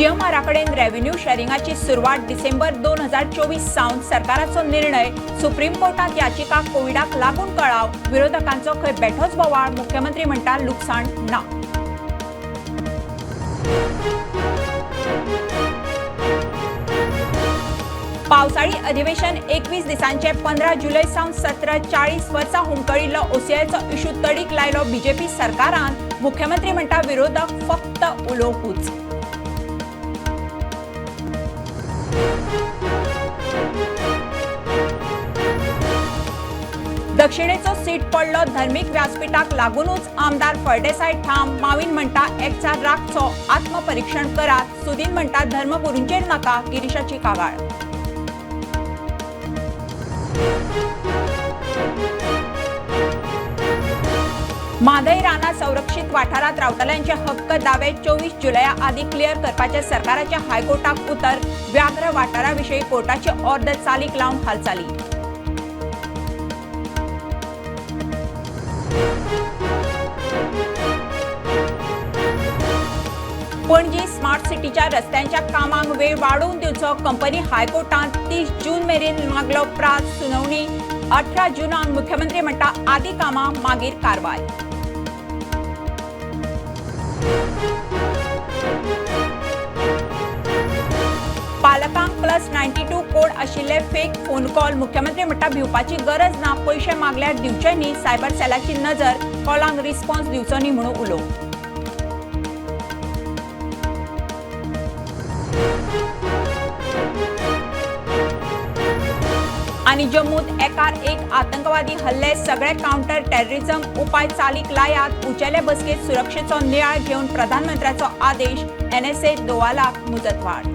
जीएमआरा कडेन रेव्हेन्यू शेरिंगाची सुरवात डिसेंबर 2024 सावन सरकाराचो निर्णय. सुप्रीम कोर्टात याचिका कोविडाक लागून कळाव. विरोधकांचो खंय बेठोच बोवाळ. मुख्यमंत्री म्हणटा लुकसाण ना. पावसाळी अधिवेशन 21 दिसांचे. 15 जुलय सावन सत्र. 40 वर्सां हुमकळिल्लो ओसीआयचो इशू तडीक लायलो बीजेपी सरकारान. मुख्यमंत्री म्हणटा विरोधक फक्त उलोवपूच. दक्षिणेचो सीट पडलो धर्मीक व्यासपीठाक लागूनच. आमदार फळदेसाय ठाम. माविन म्हणटा एकचार राखचो, आत्मपरीक्षण करात. सुदीन म्हणटा धर्मगुरूंचेर नाका. गिरीशाची कागाळ. म्हादय रानां संरक्षीत वाठारांत रावतल्यांचे हक्क दावे 24 जुलया आदीं क्लियर करपाचे सरकाराचे हायकोर्टाक उतर. व्याघ्र वाठारा विशीं कोर्टाची ऑर्द चालीक लावन हालचाली. पणजी स्मार्ट सिटीच्या रस्त्यांच्या कामांक वेळ वाडोवन दिवचो. कंपनी हायकोर्टांत 30 जून मेरेन मागलो प्रास. सुनावणी 18 जुनाक. मुख्यमंत्री म्हणटा आदी कामां मागीर कारवाय. पालकांक +92 कोड आशिल्ले फेक फोन कॉल. मुख्यमंत्री म्हणटा भिवपाची गरज ना. पयशे मागल्यार दिवचे न्ही. सायबर सेलाची नजर. कॉलांक रिस्पॉन्स दिवचो न्ही म्हणून उलो. आनी जम्मूत एकार एक आतंकवादी हल्ले. सगळे कावंटर टेररिझम उपाय चालीक लायात. उंचेले बसकेत सुरक्षेचो नियाळ घेवन प्रधानमंत्र्याचो आदेश. एनएसए दोवालाक मुजतवाढ.